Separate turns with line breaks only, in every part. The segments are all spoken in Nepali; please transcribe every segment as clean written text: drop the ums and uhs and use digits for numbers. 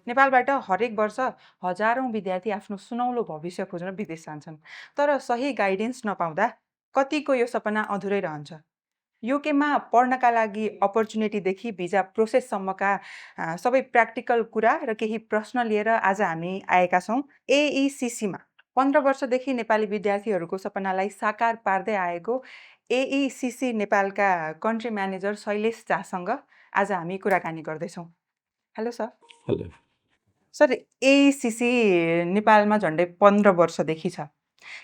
नेपालबाट हरेक वर्ष हजारौँ विद्यार्थी आफ्नो सुनौलो भविष्य खोज्न विदेश जान्छन्। तर सही गाइडेन्स नपाउँदा कतिको यो सपना अधुरै रहन्छ। युकेमा पढ्नका लागि अपर्च्युनिटीदेखि भिजा प्रोसेससम्मका सबै प्र्याक्टिकल कुरा र केही प्रश्न लिएर आज हामी आएका छौँ। एइसिसीमा 15 वर्षदेखि नेपाली विद्यार्थीहरूको सपनालाई साकार पार्दै आएको एइसिसी नेपालका कन्ट्री म्यानेजर शैलेश झासँग आज हामी कुराकानी गर्दैछौँ। Hello sir.
हेलो
सर, एइसिसी नेपालमा झन्डै 15 वर्षदेखि छ।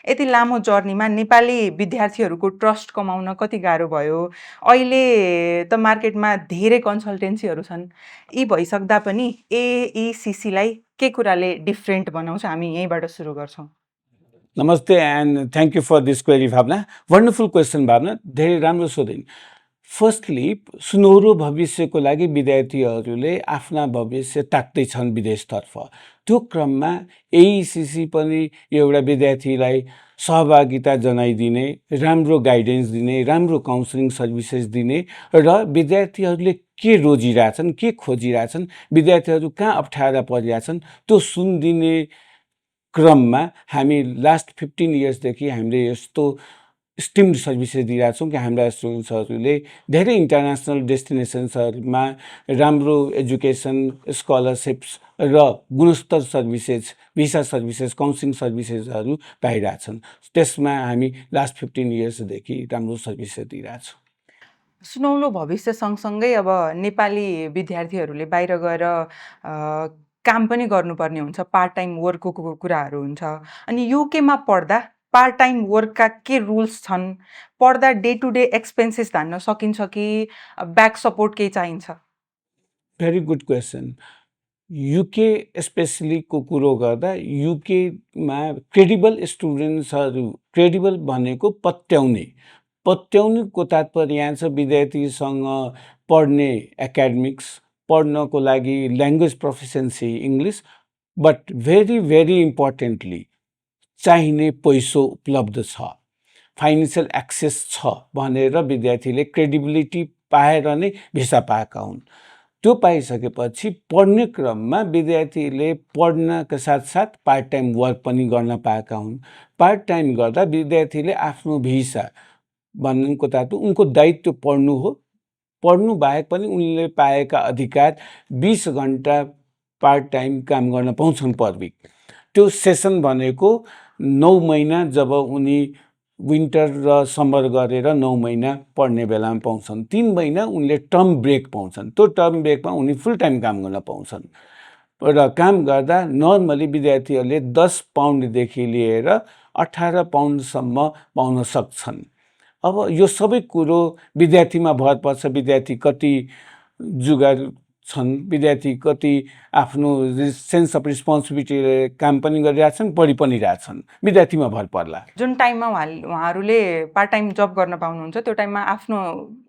यति लामो जर्नीमा नेपाली विद्यार्थीहरूको ट्रस्ट कमाउन कति गाह्रो भयो? अहिले त मार्केटमा धेरै कन्सल्टेन्सीहरू छन्। यी भइसक्दा पनि एइसिसीलाई के कुराले डिफ्रेन्ट बनाउँछ? हामी यहीँबाट सुरु गर्छौँ।
नमस्ते and thank you for this query Bhawana. Wonderful question Bhawana, धेरै राम्रो सोधिन्। फर्स्टली सुनौरो भविष्यको लागि विद्यार्थीहरूले आफ्ना भविष्य ताक्दैछन् विदेशतर्फ। त्यो क्रममा एइसिसी पनि एउटा विद्यार्थीलाई सहभागिता जनाइदिने, राम्रो गाइडेन्स दिने, राम्रो काउन्सिलिङ सर्भिसेस दिने र विद्यार्थीहरूले के रोजिरहेछन्, के खोजिरहेछन्, विद्यार्थीहरू कहाँ अप्ठ्यारा परिरहेछन् त्यो सुनिदिने क्रममा हामी लास्ट 15 इयर्सदेखि हामीले यस्तो स्टिम्ड सर्भिसेस दिइरहेछौँ कि हाम्रा स्टुडेन्ट्सहरूले धेरै इन्टरनेसनल डेस्टिनेसन्सहरूमा राम्रो एजुकेसन, स्कलरसिप्स र गुणस्तर सर्भिसेस, भिसा सर्भिसेस, काउन्सिलिङ सर्भिसेसहरू पाइरहेछन्। त्यसमा हामी लास्ट 15 इयर्सदेखि राम्रो सर्भिसेस दिइरहेछौँ।
सुनौलो भविष्य सँगसँगै अब नेपाली विद्यार्थीहरूले बाहिर गएर काम पनि गर्नुपर्ने हुन्छ, पार्ट टाइम वर्कको कुराहरू हुन्छ। अनि युकेमा पढ्दा पार्ट टाइम वर्कका के रुल्स छन्? पढ्दा डे टु डे एक्सपेन्सेस धान्न सकिन्छ कि ब्याक सपोर्ट केही चाहिन्छ?
Very good question. युके स्पेसलीको कुरो गर्दा युकेमा क्रेडिबल स्टुडेन्ट्सहरू, क्रेडिबल भनेको पत्याउनेको तात्पर्य यहाँ छ विद्यार्थीसँग पढ्ने एकाडेमिक्स, पढ्नको लागि language proficiency English, but very importantly चाहिने पैसो उपलब्ध छ, फाइनेन्सियल एक्सेस छ भनेर विद्यार्थीले क्रेडिबिलिटी पाएर नै भिसा पाएका हुन्। त्यो पाइसकेपछि पढ्ने क्रममा विद्यार्थीले पढ्नका साथसाथ पार्ट टाइम वर्क पनि गर्न पाएका हुन्। पार्ट टाइम गर्दा विद्यार्थीले आफ्नो भिसा भन्नुको तात्पर्य उनको दायित्व पढ्नु हो, पढ्नु बाहेक पनि उनले पाएका अधिकार 20 घन्टा पार्ट टाइम काम गर्न पाउँछन् पर विक। त्यो सेसन भनेको 9 महिना, जब उनी विन्टर र समर गरेर 9 महिना पढ्ने बेलामा पाउँछन्। 3 महिना उनले टर्म ब्रेक पाउँछन्। त्यो टर्म ब्रेकमा उनी फुल टाइम काम गर्न पाउँछन्। र काम गर्दा नर्मली विद्यार्थीहरूले 10 पाउन्डदेखि लिएर 18 पाउन्डसम्म पाउन सक्छन्। अब यो सबै कुरो विद्यार्थीमा भर पर्छ। विद्यार्थी कति जुगाड छन्, विद्यार्थी कति आफ्नो सेन्स अफ रेस्पोन्सिबिलिटीले काम पनि गरिरहेछन्, पढि पनि रहेछन्, विद्यार्थीमा भर पर्ला।
जुन टाइममा उहाँहरूले पार्ट टाइम जब गर्न पाउनुहुन्छ त्यो टाइममा आफ्नो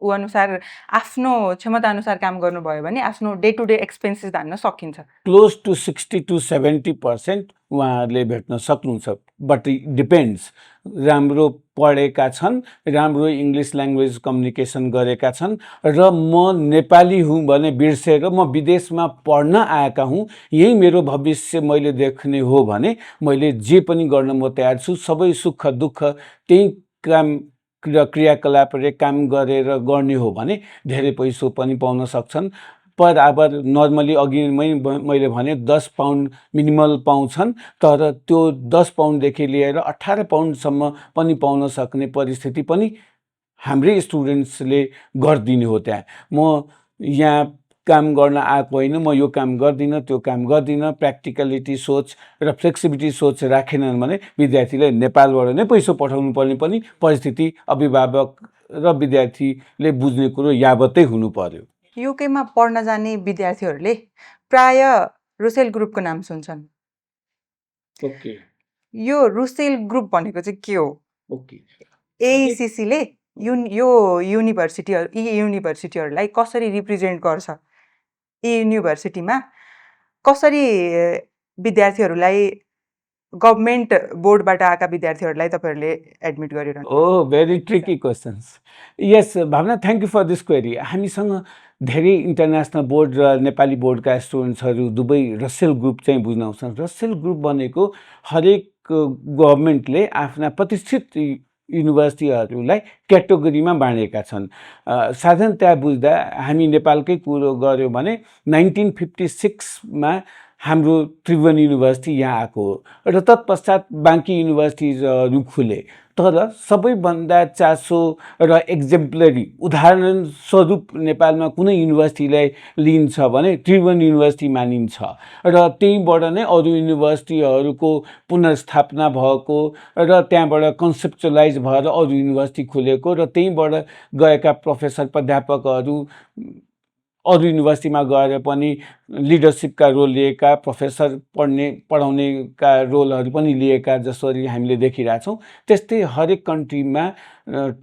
अनुसार, आफ्नो क्षमता अनुसार काम गर्नुभयो भने आफ्नो डे टु डे एक्सपेन्सेस धान्न सकिन्छ।
क्लोज टु 60 to 70% उहाँहरूले भेट्न सक्नुहुन्छ। But it depends. राम्रो पढेका छन्, राम्रो इङ्ग्लिस ल्याङ्ग्वेज कम्युनिकेसन गरेका छन् र म नेपाली हुँ भने बिर्सेर म विदेशमा पढ्न आएका हुँ, यही मेरो भविष्य मैले देख्ने हो भने मैले जे पनि गर्न म तयार छु। सबै सुख दुःख त्यही काम र क्रियाकलापले काम गरेर गर्ने हो भने धेरै पैसो पनि पाउन सक्छन्। पर आवर नर्मली अघि मैले भने 10 पाउन्ड मिनिमल पाउँछन्, तर त्यो 10 पाउन्डदेखि लिएर 18 पाउन्डसम्म पनि पाउन सक्ने परिस्थिति पनि हाम्रै स्टुडेन्ट्सले गरिदिने हो। त्यहाँ म यहाँ काम गर्न आएको होइन, म यो काम गर्दिनँ, त्यो काम गर्दिनँ, प्र्याक्टिकलिटी सोच र फ्लेक्सिबिलिटी सोच राखेनन् भने विद्यार्थीले नेपालबाट नै पैसा पठाउनु पर्ने पनि परिस्थिति अभिभावक र विद्यार्थीले बुझ्ने कुरो यावतै हुनु पर्यो।
युकेमा पढ्न जाने विद्यार्थीहरूले प्राय रुसेल ग्रुपको नाम सुन्छन्।
ओके,
यो रुसेल ग्रुप भनेको चाहिँ के हो?
ओके,
एइसिसीले यो युनिभर्सिटीहरूलाई कसरी रिप्रेजेन्ट गर्छ? यी युनिभर्सिटीमा कसरी विद्यार्थीहरूलाई, गभर्मेन्ट बोर्डबाट आएका विद्यार्थीहरूलाई तपाईहरूले एडमिट गरिरहनु?
Very tricky questions. Yes Bhawana, thank you for this query. हामीसँग धेरै इन्टरनेसनल बोर्ड र नेपाली बोर्डका स्टुडेन्ट्सहरू दुवै रसेल ग्रुप चाहिँ बुझ्न आउँछन्। रसेल ग्रुप भनेको हरेक गभर्मेन्टले आफ्ना प्रतिष्ठित युनिभर्सिटीहरूलाई क्याटेगोरीमा बाँडेका छन्। साधारणतया बुझ्दा हामी नेपालकै कुरो गऱ्यौँ भने 1956मा हाम्रो त्रिभुवन युनिभर्सिटी यहाँ आएको हो र तत्पश्चात बाँकी युनिभर्सिटिजहरू खुले। तर सबैभन्दा चासो र एक्जेम्पलरी उदाहरण स्वरूप नेपालमा कुनै युनिभर्सिटीलाई लिन्छ भने त्रिभुवन युनिभर्सिटी मानिन्छ र त्यहीँबाट नै अरू युनिभर्सिटीहरूको पुनर्स्थापना भएको र त्यहाँबाट कन्सेप्चुलाइज भएर अरू युनिभर्सिटी खुलेको र त्यहीँबाट गएका प्रोफेसर प्राध्यापकहरू अरू युनिभर्सिटीमा गएर पनि लिडरसिपका रोल लिएका, प्रोफेसर पढाउनेका रोलहरू पनि लिएका जसरी हामीले देखिरहेछौँ। त्यस्तै हरेक कन्ट्रीमा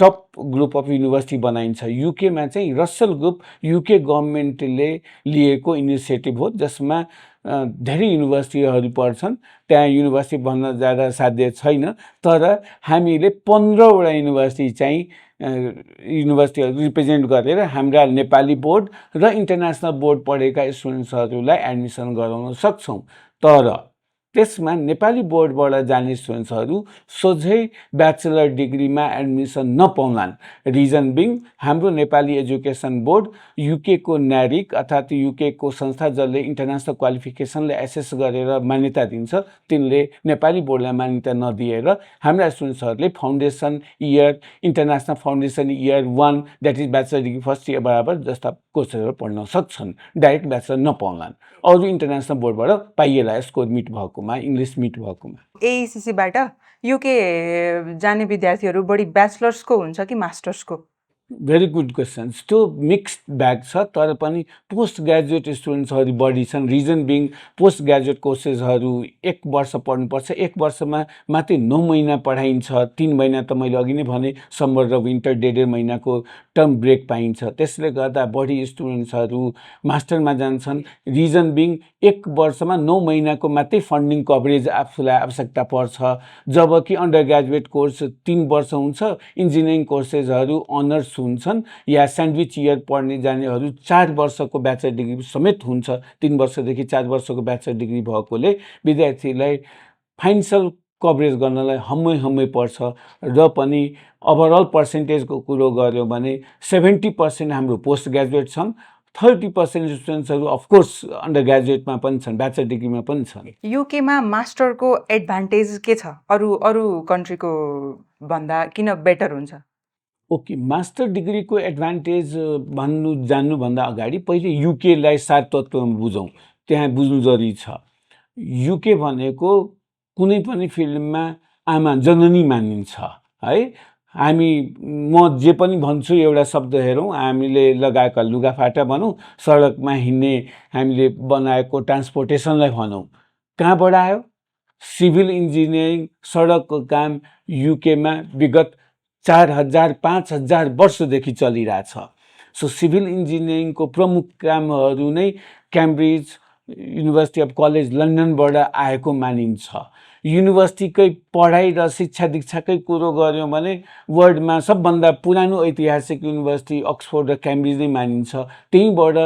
टप ग्रुप अफ युनिभर्सिटी बनाइन्छ। युकेमा चाहिँ रसेल ग्रुप युके गभर्मेन्टले लिएको इनिसिएटिभ हो जसमा धेरै युनिभर्सिटीहरू पर्छन्। त्यहाँ युनिभर्सिटी भन्न जाँदा साध्य छैन, तर हामीले 15वटा युनिभर्सिटी चाहिँ युनिभर्सिटीहरू रिप्रेजेन्ट गरेर हाम्रा नेपाली बोर्ड र इन्टरनेसनल बोर्ड पढेका स्टुडेन्ट्सहरूलाई एडमिसन गराउन सक्छौँ। तर त्यसमा नेपाली बोर्डबाट जाने स्टुडेन्ट्सहरू सोझै ब्याचलर डिग्रीमा एडमिसन नपाउलान्। रिजन बिङ हाम्रो नेपाली एजुकेसन बोर्ड युकेको न्यारिक अर्थात् युकेको संस्था जसले इन्टरनेसनल क्वालिफिकेसनलाई एसेस गरेर मान्यता दिन्छ, तिनले नेपाली बोर्डलाई मान्यता नदिएर हाम्रा स्टुडेन्ट्सहरूले foundation year, international foundation year 1 that is bachelor degree first year बराबर जस्ता कोर्सहरू पढ्न सक्छन्, डाइरेक्ट ब्याचलर नपाउलान्। अरू इन्टरनेसनल बोर्डबाट पाइएला स्कोर मिट भएकोमा, इङ्ग्लिस मिट भएकोमा।
एइसिसीबाट युके जाने विद्यार्थीहरू बढी ब्याचलर्सको हुन्छ कि मास्टर्सको?
Very good questions. त्यो मिक्स्ड ब्याग छ, तर पनि पोस्ट ग्रेजुएट स्टुडेन्ट्सहरू बढी छन्। रिजन बिङ पोस्ट ग्रेजुएट कोर्सेसहरू 1 वर्ष पढ्नुपर्छ। 1 वर्षमा मात्रै 9 महिना पढाइन्छ। 3 महिना त मैले अघि नै भने समर र विन्टर 1.5 महिनाको टर्म ब्रेक पाइन्छ। त्यसले गर्दा बढी स्टुडेन्ट्सहरू मास्टरमा जान्छन्। रिजन बिङ 1 वर्षमा 9 महिनाको मात्रै फन्डिङ कभरेज आफूलाई आवश्यकता पर्छ, जबकि अन्डर ग्रेजुएट कोर्स 3 वर्ष हुन्छ। इन्जिनियरिङ कोर्सेसहरू अनर्स हुन्छन् या स्यान्डविच इयर पढ्ने जानेहरू 4 वर्षको ब्याचलर डिग्री समेत हुन्छ। 3 वर्षदेखि 4 वर्षको ब्याचलर डिग्री भएकोले विद्यार्थीलाई फाइनेन्सियल कभरेज गर्नलाई हम्मै पर्छ। र पनि ओभरअल पर्सेन्टेजको कुरो गऱ्यौँ भने 70% हाम्रो पोस्ट ग्रेजुएट छन्। 30% स्टुडेन्ट्सहरू अफकोर्स अन्डर ग्रेजुएटमा पनि छन्, ब्याचलर डिग्रीमा पनि छन्।
युकेमा मास्टरको एडभान्टेज के छ? अरू कन्ट्रीको भन्दा किन बेटर हुन्छ?
ओके, मास्टर डिग्रीको एडभान्टेज जान्नुभन्दा अगाडि पहिले युकेलाई 7 तत्त्वमा बुझौँ। त्यहाँ बुझ्नु जरुरी छ। युके भनेको कुनै पनि फिल्ममा आमा जननी मानिन्छ है। म जे पनि भन्छु एउटा शब्द हेरौँ, हामीले लगाएका लुगाफाटा भनौँ, सडकमा हिँड्ने हामीले बनाएको ट्रान्सपोर्टेसनलाई भनौँ, कहाँबाट आयो? सिभिल इन्जिनियरिङ सडकको काम युकेमा विगत 4000-5000 वर्षदेखि चलिरहेछ। सो सिभिल इन्जिनियरिङको प्रमुख कामहरू नै क्याम्ब्रिज, युनिभर्सिटी अफ कलेज लन्डनबाट आएको मानिन्छ। युनिभर्सिटीकै पढाइ र शिक्षा दीक्षाकै कुरो गऱ्यौँ भने वर्ल्डमा सबभन्दा पुरानो ऐतिहासिक युनिभर्सिटी अक्सफोर्ड र क्याम्ब्रिज नै मानिन्छ। त्यहीँबाट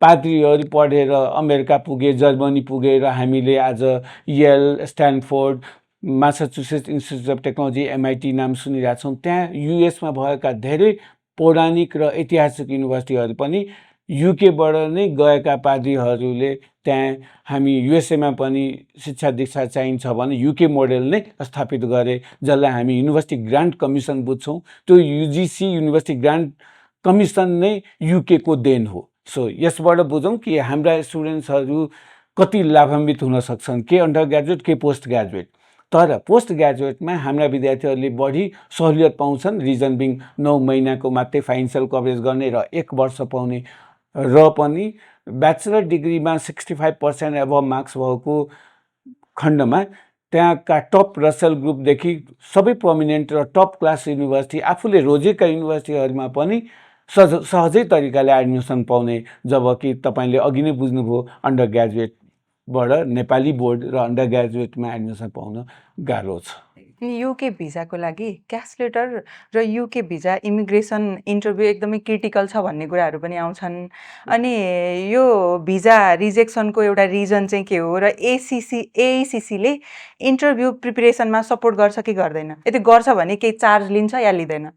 पाद्रीहरू पढेर अमेरिका पुगे, जर्मनी पुगे र हामीले आज Yale, Stanford, Massachusetts Institute of Technology MIT नाम सुनिरहेछौँ। त्यहाँ युएसमा भएका धेरै पौराणिक र ऐतिहासिक युनिभर्सिटीहरू पनि युकेबाट नै गएका पाद्रीहरूले त्यहाँ हामी युएसएमा पनि शिक्षा दीक्षा चाहिन्छ भने युके मोडेल नै स्थापित गरे, जसलाई हामी युनिभर्सिटी ग्रान्ट कमिसन बुझ्छौँ। त्यो UGC युनिभर्सिटी ग्रान्ट कमिसन नै युकेको देन हो। सो यसबाट बुझौँ कि हाम्रा स्टुडेन्ट्सहरू कति लाभान्वित हुन सक्छन्, के अन्डर ग्रेजुएट के पोस्ट ग्रेजुएट। तर पोस्ट ग्रेजुएटमा हाम्रा विद्यार्थीहरूले बढी सहुलियत पाउँछन्। रिजन बिङ 9 महिनाको मात्रै फाइनेन्सियल कभरेज गर्ने र 1 वर्ष पाउने, र पनि ब्याचलर डिग्रीमा 65% एबभ मार्क्स भएको खण्डमा त्यहाँका टप रसेल ग्रुपदेखि सबै प्रोमिनेन्ट र टप क्लास युनिभर्सिटी आफूले रोजेका युनिभर्सिटीहरूमा पनि सहजै तरिकाले एडमिसन पाउने, जबकि तपाईँले अघि नै बुझ्नुभयो अन्डर ग्रेजुएटबाट नेपाली बोर्ड र अन्डर ग्रेजुएटमा एडमिसन पाउन गाह्रो छ।
युके भिजाको लागि क्यास लेटर र युके भिजा इमिग्रेसन इन्टरभ्यू एकदमै क्रिटिकल छ भन्ने कुराहरू पनि आउँछन्। अनि यो भिजा रिजेक्सनको एउटा रिजन चाहिँ के हो र एआइसिसीले इन्टरभ्यू प्रिपरेसनमा सपोर्ट गर्छ कि गर्दैन? यदि गर्छ भने केही चार्ज लिन्छ या लिँदैन?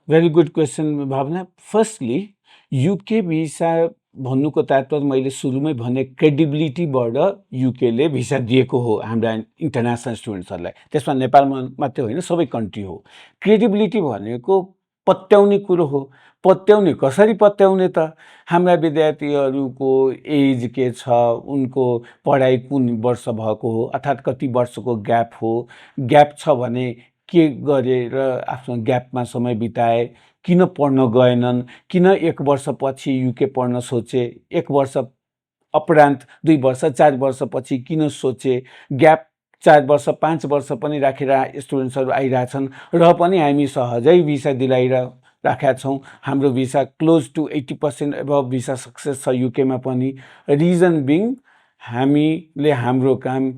भेरी गुड क्वेसन भावना। फर्स्टली युके भिसा भन्नुको तात्पर्य मैले सुरुमै भने क्रेडिबिलिटीबाट युकेले भिसा दिएको हो हाम्रा इन्टरनेसनल स्टुडेन्ट्सहरूलाई। त्यसमा नेपालमा मात्रै होइन, सबै कन्ट्री हो। क्रेडिबिलिटी भनेको पत्याउने कुरो हो। पत्याउने कसरी पत्याउने त? हाम्रा विद्यार्थीहरूको एज के छ, उनको पढाइ कुन वर्ष भएको हो, अर्थात् कति वर्षको ग्याप हो, ग्याप छ भने के गरेर आफ्नो ग्यापमा समय बिताए, किन पढ्न गएनन्, किन 1 वर्षपछि युके पढ्न सोचे, 1 वर्ष अपरान्त 2 वर्ष 4 वर्षपछि किन सोचे, ग्याप 4 वर्ष 5 वर्ष पनि राखेर स्टुडेन्ट्सहरू आइरहेछन् र पनि हामी सहजै भिसा दिलाइराखेका छौँ। हाम्रो visa close to 80% above visa success छ युकेमा पनि। रिजन बिङ हामीले हाम्रो काम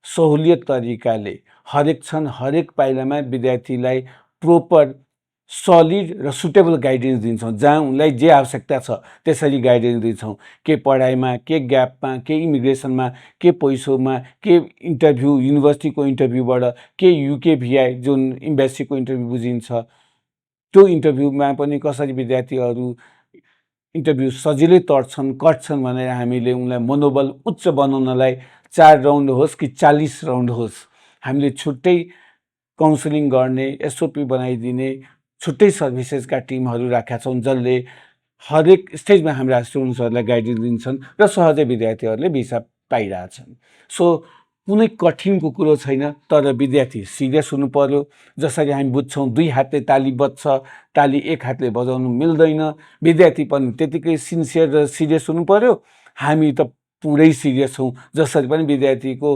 सहुलियत तरिकाले हरेक क्षण हरेक पाइलामा विद्यार्थीलाई प्रोपर सलिड र सुटेबल गाइडेन्स दिन्छौँ। जहाँ उनलाई जे आवश्यकता छ त्यसरी गाइडेन्स दिन्छौँ। के पढाइमा, के ग्यापमा, के इमिग्रेसनमा, के पैसोमा, के इन्टरभ्यू युनिभर्सिटीको इन्टरभ्यूबाट, के युके भिआई जुन इम्बेसीको इन्टरभ्यू बुझिन्छ त्यो इन्टरभ्यूमा पनि कसरी विद्यार्थीहरू इन्टरभ्यू सजिलै तर्छन् कट्छन् भनेर हामीले उनलाई मनोबल उच्च बनाउनलाई 4 राउन्ड होस् कि 40 राउन्ड होस्, हामीले छुट्टै काउन्सिलिङ गर्ने, एसओपी बनाइदिने छुट्टै सर्भिसेसका टिमहरू राखेका छौँ जसले हरेक स्टेजमा हाम्रा स्टुडेन्ट्सहरूलाई गाइडेन्स दिन्छन् र सहजै विद्यार्थीहरूले भिसा पाइरहेछन्। सो कुनै कठिनको कुरो छैन, तर विद्यार्थी सिरियस हुनु पर्यो। जसरी हामी बुझ्छौँ 2 हातले ताली बज्छ, ताली 1 हातले बजाउनु मिल्दैन। विद्यार्थी पनि त्यतिकै सिन्सियर र सिरियस हुनु पर्यो। हामी त पुरै सिरियस छौँ। जसरी पनि विद्यार्थीको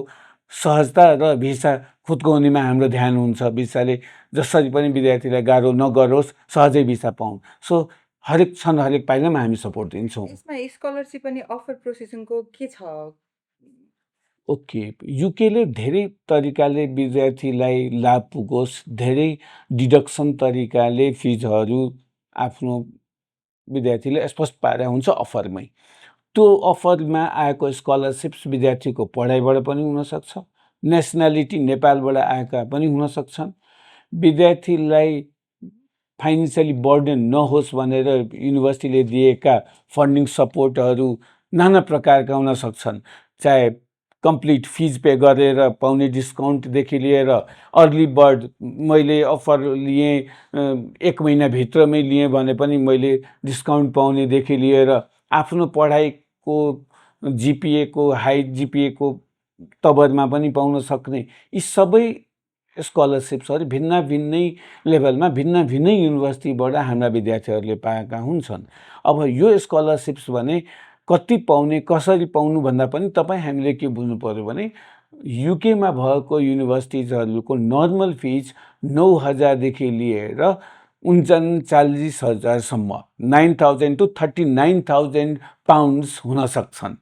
सहजता र भिसा खुत्काउनेमा हाम्रो ध्यान हुन्छ। भिसाले जसरी पनि विद्यार्थीलाई गाह्रो नगरोस्, सहजै भिसा पाउन्। सो हरेक क्षण हरेक पाइलामा हामी सपोर्ट दिन्छौँ।
यसमा स्कलरसिप अनि अफर प्रोसेसिङको के छ?
ओके, युकेले धेरै तरिकाले विद्यार्थीलाई लाभ पुगोस्, धेरै डिडक्सन तरिकाले फिजहरू आफ्नो विद्यार्थीले स्पष्ट पारेर हुन्छ अफरमै। त्यो अफरमा आएको स्कलरसिप्स विद्यार्थीको पढाइबाट पनि हुनसक्छ, नेसनालिटी नेपालबाट आएका पनि हुन सक्छन्। विद्यार्थीलाई फाइनेन्सियली बर्डन नहोस् भनेर युनिभर्सिटीले दिएका फन्डिङ सपोर्टहरू नाना प्रकारका हुन सक्छन्। चाहे कम्प्लिट फिज पे गरेर पाउने डिस्काउन्टदेखि लिएर अर्ली बर्ड मैले अफर लिएँ 1 महिनाभित्रमै लिएँ भने पनि मैले डिस्काउन्ट पाउनेदेखि लिएर आफ्नो पढाइको जिपिएको हाई जिपिएको तबरमा पनि पाउन सक्ने यी सबै स्कलरसिप्सहरू भिन्न भिन्नै लेभलमा भिन्न भिन्नै युनिभर्सिटीबाट हाम्रा विद्यार्थीहरूले पाएका हुन्छन्। अब यो स्कलरसिप्स भने कति पाउने, कसरी पाउनु भन्दा पनि तपाईँ हामीले के बुझ्नु पर्यो भने युकेमा भएको युनिभर्सिटिजहरूको नर्मल फिज 9,000 देखि लिएर 39,000 सम्म 9,000 to 39,000 पाउन्ड्स हुन सक्छन्।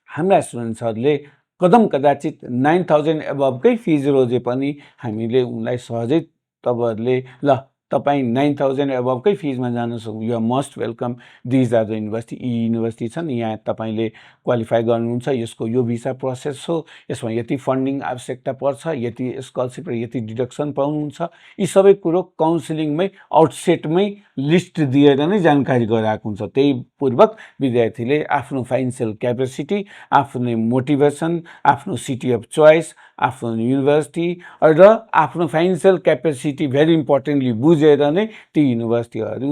हाम्रा स्टुडेन्ट्सहरूले कदाचित 9,000 एबभकै फिज रोजे पनि हामीले उनलाई सहजै तपाईँहरूले ल तपाईँ 9,000 एबभकै फिजमा जान सक्नु, you are most welcome, these are the university, यी युनिभर्सिटी छन्, यहाँ तपाईँले क्वालिफाई गर्नुहुन्छ, यसको यो भिसा प्रोसेस हो, यसमा यति फन्डिङ आवश्यकता पर्छ, यति स्कलरसिप र यति डिडक्सन पाउनुहुन्छ। यी सबै कुरो काउन्सिलिङमै आउटसेटमै लिस्ट दिएर नै जानकारी गराएको हुन्छ। त्यही पूर्वक विद्यार्थीले आफ्नो फाइनेन्सियल क्यापेसिटी, आफ्नो मोटिभेसन, आफ्नो सिटी अफ चोइस, आफ्नो युनिभर्सिटी र आफ्नो फाइनेन्सियल क्यापेसिटी भेरी इम्पोर्टेन्टली बुझेर नै ती युनिभर्सिटीहरू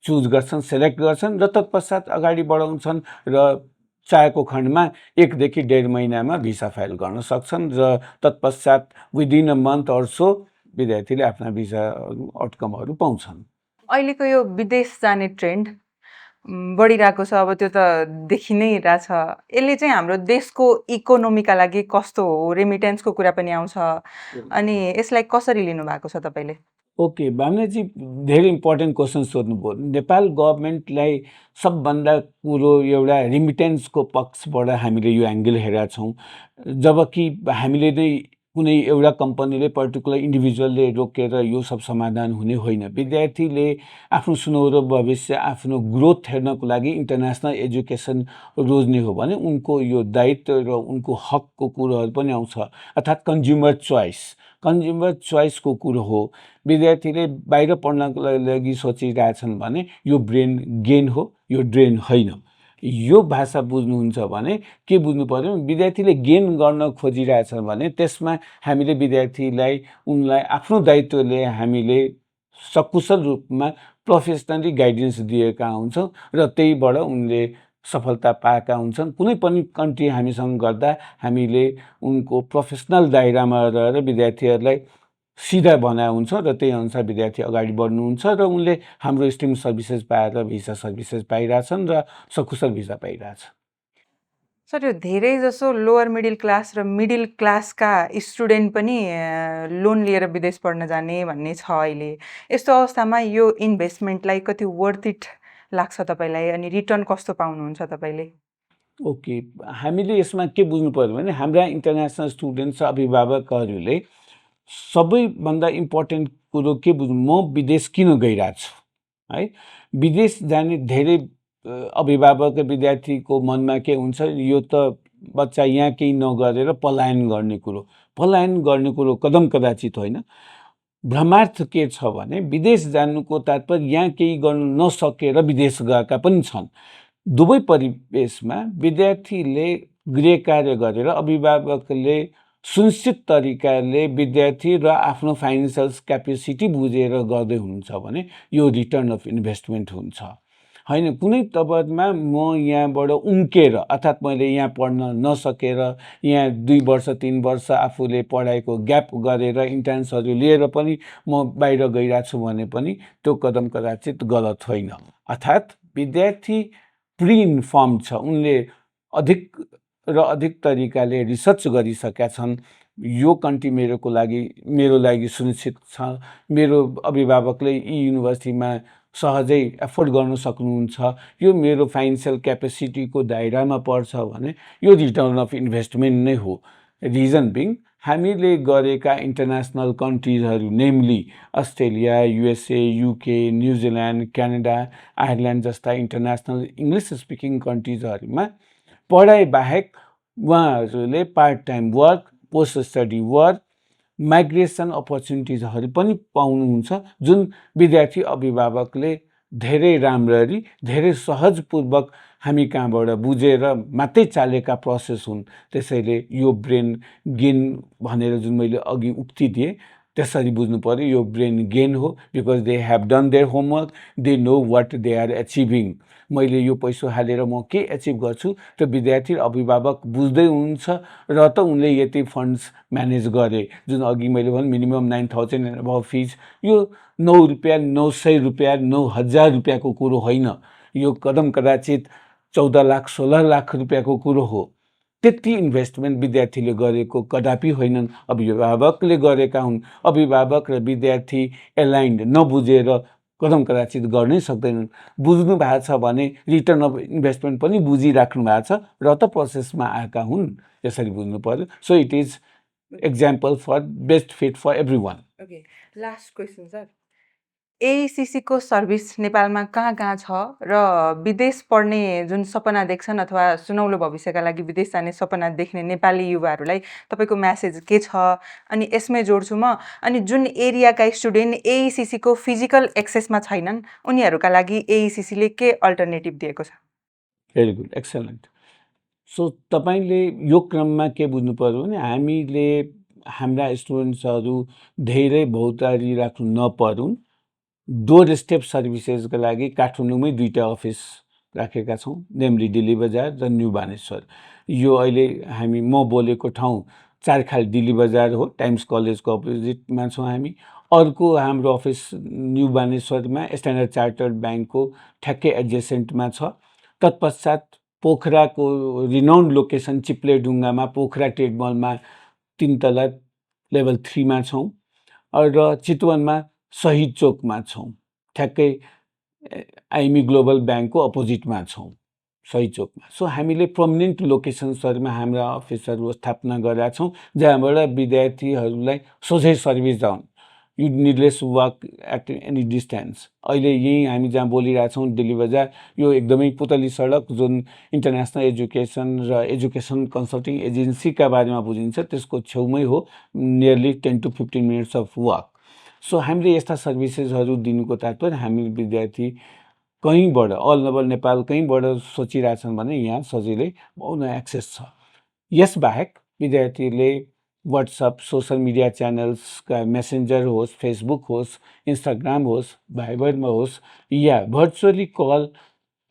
चुज गर्छन्, सेलेक्ट गर्छन् र तत्पश्चात अगाडि बढाउँछन् र चाहेको खण्डमा 1 देखि 1.5 महिनामा भिसा फाइल गर्न सक्छन् र तत्पश्चात within a month or so विद्यार्थीले आफ्ना भिसा आउटकमहरू पाउँछन्।
अहिलेको यो विदेश जाने ट्रेन्ड बढिरहेको छ, अब त्यो त देखि नै रहेछ। यसले चाहिँ हाम्रो देशको इकोनोमीका लागि कस्तो हो, रेमिटेन्सको कुरा पनि आउँछ, अनि यसलाई कसरी लिनु भएको छ तपाईँले?
ओके, भावनाजी धेरै इम्पोर्टेन्ट क्वेसन सोध्नुभयो। नेपाल गभर्मेन्टलाई सबभन्दा कुरो एउटा रिमिटेन्सको पक्षबाट हामीले यो एङ्गल हेरेका छौँ, जबकि हामीले नै कुनै एउटा कम्पनीले पर्टिकुलर इन्डिभिजुअलले रोकेर यो सब समाधान हुने होइन। विद्यार्थीले आफ्नो सुनौलो भविष्य, आफ्नो ग्रोथ हेर्नको लागि इन्टरनेसनल एजुकेसन रोज्ने हो भने उनको यो दायित्व र उनको हकको कुरोहरू पनि आउँछ, अर्थात् कन्ज्युमर चोइसको कुरो हो। विद्यार्थीले बाहिर पढ्नको लागि सोचिरहेछन् भने यो ब्रेन गेन हो, यो ड्रेन होइन। यो भाषा बुझ्नुहुन्छ भने के बुझ्नु पर्यो, विद्यार्थीले गेन गर्न खोजिरहेछन् भने त्यसमा हामीले विद्यार्थीलाई उनलाई आफ्नो दायित्वले हामीले सकुशल रूपमा प्रोफेसनली गाइडेन्स दिएका हुन्छौँ र त्यहीबाट उनले सफलता पाएका हुन्छन्। कुनै पनि कन्ट्री हामीसँग गर्दा हामीले उनको प्रोफेसनल दायरामा रहेर विद्यार्थीहरूलाई सिधा बनाएको हुन्छ र त्यही अनुसार विद्यार्थी अगाडि बढ्नुहुन्छ र उनले हाम्रो स्ट्रिम सर्भिसेस पाएर भिसा सर्भिसेस पाइरहेछन् र सकुशल भिसा पाइरहेछ।
सर, यो धेरै जसो लोवर मिडल क्लास र मिडल क्लासका स्टुडेन्ट पनि लोन लिएर विदेश पढ्न जाने भन्ने छ अहिले। यस्तो अवस्थामा यो इन्भेस्टमेन्टलाई कति वर्थ इट लाग्छ तपाईँलाई, अनि रिटर्न कस्तो पाउनुहुन्छ तपाईँले?
ओके, हामीले यसमा के बुझ्नु पर्यो भने हाम्रा इन्टरनेसनल स्टुडेन्ट्स र अभिभावकहरूले सबैभन्दा इम्पोर्टेन्ट कुरो के बुझ्नु, म विदेश किन गइरहेको छु है। विदेश जाने धेरै अभिभावक विद्यार्थीको मनमा के हुन्छ, यो त बच्चा यहाँ केही नगरेर पलायन गर्ने कुरो कदम कदाचित होइन। भ्रमार्थ के छ भने विदेश जानुको तात्पर्य यहाँ केही गर्नु नसकेर विदेश गएका पनि छन्। दुवै परिवेशमा विद्यार्थीले गृह कार्य गरेर अभिभावकले सुनिश्चित तरिकाले विद्यार्थी र आफ्नो फाइनेन्सियल क्यापेसिटी बुझेर गर्दै हुनुहुन्छ भने यो रिटर्न अफ इन्भेस्टमेन्ट हुन्छ होइन। कुनै तबदमा म यहाँबाट उम्केर, अर्थात् मैले यहाँ पढ्न नसकेर यहाँ 2 वर्ष 3 वर्ष आफूले पढाइको ग्याप गरेर इन्ट्रान्सहरू लिएर पनि म बाहिर गइरहेको छु भने पनि त्यो कदम कदाचित गलत होइन। अर्थात् विद्यार्थी प्रि इन्फर्म छ, उनले अधिक र अधिक तरिकाले रिसर्च गरिसकेका छन्। यो कन्ट्री मेरो लागि सुनिश्चित छ, मेरो अभिभावकले यी युनिभर्सिटीमा सहजै एफोर्ड गर्न सक्नुहुन्छ, यो मेरो फाइनेन्सियल क्यापेसिटीको दायरामा पर्छ भने यो रिटर्न अफ इन्भेस्टमेन्ट नै हो। रिजन बिङ हामीले गरेका इन्टरनेसनल कन्ट्रिजहरू namely Australia, USA, UK, New Zealand, Canada, Ireland जस्ता इन्टरनेसनल इङ्ग्लिस स्पिकिङ कन्ट्रिजहरूमा पढाइ बाहेक उहाँहरूले part time work, post study work, migration अपर्च्युनिटिजहरू पनि पाउनुहुन्छ, जुन विद्यार्थी अभिभावकले धेरै राम्ररी धेरै सहजपूर्वक हामी कहाँबाट बुझेर मात्रै चालेका प्रोसेस हुन्। त्यसैले यो ब्रेन गेन भनेर जुन मैले अघि उक्ति दिएँ त्यसरी बुझ्नु पर्यो, यो ब्रेन गेन हो, because they have done their homework, they know what they are achieving. मैले यो पैसा हालेर म के एचिभ गर्छु त्यो विद्यार्थी अभिभावक बुझ्दै हुनुहुन्छ र त उनले यति फन्ड्स म्यानेज गरे, जुन अघि मैले भने मिनिमम 9,000 एन्ड अबभ फिज, यो 9 रुपियाँ 900 रुपियाँ 9,000 रुपियाँको कुरो होइन। यो कदम कदाचित 14 लाख 16 लाख रुपियाँको कुरो हो। त्यति इन्भेस्टमेन्ट विद्यार्थीले गरेको कदापि होइनन्, अभिभावकले गरेका हुन्। अभिभावक र विद्यार्थी एलाइन्ड नबुझेर कदम कदाचित गर्नै सक्दैनन्। बुझ्नु भएको छ भने रिटर्न अफ इन्भेस्टमेन्ट पनि बुझिराख्नु भएको छ र त प्रोसेसमा आएका हुन्, यसरी बुझ्नु पर्यो। So it is example for best fit for every one.
Okay, last question sir, एआइसिसीको सर्भिस नेपालमा कहाँ कहाँ छ र विदेश पढ्ने जुन सपना देख्छन् अथवा सुनौलो भविष्यका लागि विदेश जाने सपना देख्ने नेपाली युवाहरूलाई तपाईँको म्यासेज के छ? अनि यसमै जोड्छु म, अनि जुन एरियाका स्टुडेन्ट एआइसिसीको फिजिकल एक्सेसमा छैनन् उनीहरूका लागि एआइसिसीले के अल्टरनेटिभ दिएको छ?
Very good, excellent. सो तपाईँले यो क्रममा के बुझ्नु पर्यो भने हामीले हाम्रा स्टुडेन्ट्सहरू धेरै भौतारी राख्नु नपरुन्। डोर स्टेप सर्भिसेसका लागि काठमाडौँमै 2टा अफिस राखेका छौँ, नेमली दिल्ली बजार र न्यू बानेश्वर। यो अहिले म बोलेको ठाउँ चारखाल दिल्ली बजार हो, टाइम्स कलेजको अपोजिटमा छौँ हामी। अर्को हाम्रो अफिस न्यू बानेश्वरमा स्ट्यान्डर्ड चार्टर्ड ब्याङ्कको ठ्याक्कै एडजेसेन्टमा छ। तत्पश्चात पोखराको रिनाउन्ड लोकेसन चिप्लेढुङ्गामा पोखरा ट्रेड मलमा 3 तला लेभल 3मा छौँ र चितवनमा शहीद चोकमा छौँ, ठ्याक्कै आइमी ग्लोबल ब्याङ्कको अपोजिटमा छौँ। सही चोकमा। सो हामीले प्रोमिनेन्ट लोकेसन्सहरूमा हाम्रा अफिसहरू स्थापना गरेका छौँ जहाँबाट विद्यार्थीहरूलाई सोझै सर्भिस जाउन्। You needless work at any distance. अहिले यहीँ हामी जहाँ बोलिरहेछौँ दिल्ली बजार, यो एकदमै पुतली सडक जुन इन्टरनेसनल एजुकेसन र एजुकेसन कन्सल्टिङ एजेन्सीका बारेमा बुझिन्छ त्यसको छेउमै हो, nearly 10 to 15 minutes of walk. So हामीले यस्ता सर्भिसेसहरू दिनुको तात्पर्य हामी विद्यार्थी कहीँबाट अल ओभर नेपाल कहीँबाट सोचिरहेछन् भने यहाँ सजिलै पाउन एक्सेस छ। यसबाहेक विद्यार्थीले वाट्सएप, सोसल मिडिया च्यानल्सका मेसेन्जर होस्, फेसबुक होस्, इन्स्टाग्राम होस्, भाइबरमा होस् या भर्चुअली कल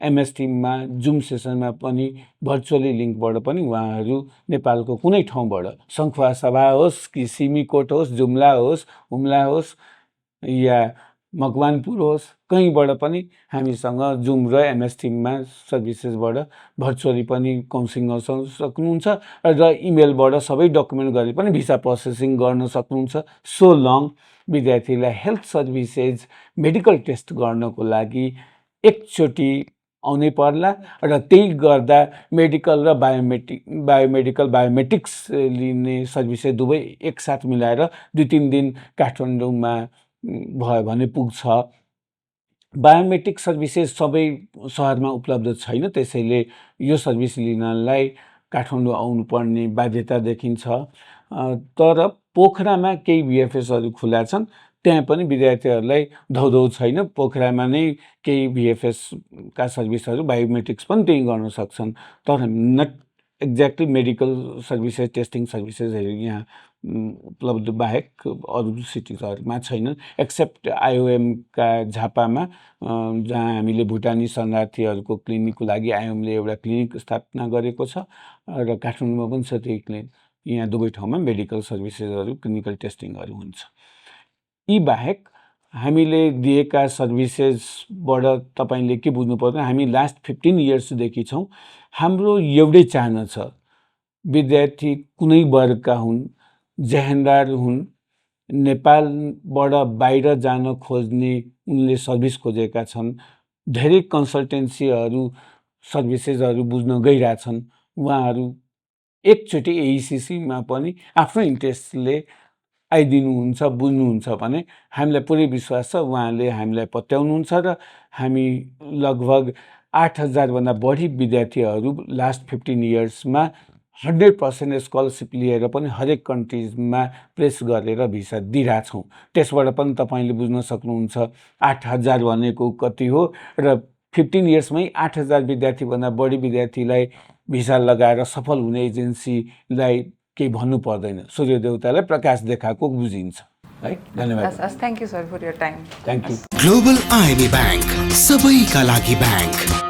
एमएस टिममा जुम सेसनमा पनि भर्चुअली लिङ्कबाट पनि उहाँहरू नेपालको कुनै ठाउँबाट, सङ्खुवा सभा होस् कि सिमीकोट होस्, जुम्ला होस्, हुम्ला होस् या मकवानपुर होस्, कहीँबाट पनि हामीसँग जुम र एमएस टिममा सर्भिसेसबाट भर्चुअली पनि काउन्सिलिङ गर्न सक्नुहुन्छ र इमेलबाट सबै डकुमेन्ट गरे पनि भिसा प्रोसेसिङ गर्न सक्नुहुन्छ। सो लङ विद्यार्थीलाई हेल्थ सर्भिसेस मेडिकल टेस्ट गर्नको लागि एकचोटि आउनै पर्ला र त्यही गर्दा मेडिकल र बायोमेट्रिक्स लिने सर्भिसेस दुवै एकसाथ मिलाएर 2-3 दिन काठमाडौँमा भयो भने पुग्छ। बायोमेट्रिक सर्भिसेस सबै सहरमा उपलब्ध छैन, त्यसैले यो सर्भिस लिनलाई काठमाडौँ आउनुपर्ने बाध्यता देखिन्छ। तर पोखरामा केही भिएफएसहरू खुला छन्, त्यहाँ पनि विद्यार्थीहरूलाई धौधौ छैन। पोखरामा नै केही भिएफएसका सर्भिसहरू बायोमेट्रिक्स पनि त्यहीँ गर्न सक्छन्, तर not exactly medical services, testing सर्भिसेसहरू यहाँ उपलब्ध बाहेक अरू सिटिजहरूमा छैनन्, एक्सेप्ट आइओएमका झापामा जहाँ हामीले भुटानी शरणार्थीहरूको क्लिनिकको लागि आइओएमले एउटा क्लिनिक स्थापना गरेको छ र काठमाडौँमा पनि छ त्यही क्लिनिक। यहाँ दुवै ठाउँमा मेडिकल सर्भिसेसहरू, क्लिनिकल टेस्टिङहरू हुन्छ। यी बाहेक हामीले दिएका सर्भिसेसबाट तपाईँले के बुझ्नु पर्दैन, हामी लास्ट 15 इयर्सदेखि छौँ। हाम्रो एउटै चाहना छ, विद्यार्थी कुनै वर्गका हुन्, जेहेन्दार हुन्, नेपालबाट बाहिर जान खोज्ने उनले सर्भिस खोजेका छन्, धेरै कन्सल्टेन्सीहरू सर्भिसेसहरू बुझ्न गइरहेछन्, उहाँहरू एकचोटि एइसिसीमा पनि आफ्नो इन्ट्रेस्टले आइदिनुहुन्छ, बुझ्नुहुन्छ भने हामीलाई पुरै विश्वास छ उहाँले हामीलाई पत्याउनुहुन्छ र हामी लगभग 8,000 भन्दा बढी विद्यार्थीहरू लास्ट 15 इयर्समा 100% स्कलरसिप लिएर पनि हरेक कन्ट्रिजमा प्लेस गरेर भिसा दिइरहेछौँ। त्यसबाट पनि तपाईँले बुझ्न सक्नुहुन्छ 8,000 भनेको कति हो र 15 इयर्समै 8,000 विद्यार्थीभन्दा बढी विद्यार्थीलाई भिसा लगाएर सफल हुने एजेन्सीलाई केही भन्नु पर्दैन, सूर्य देवतालाई प्रकाश देखाएको बुझिन्छ है। धन्यवाद।
Thank you sir for your time.
Thank you.
Global IME bank, सबैका लागि बैंक।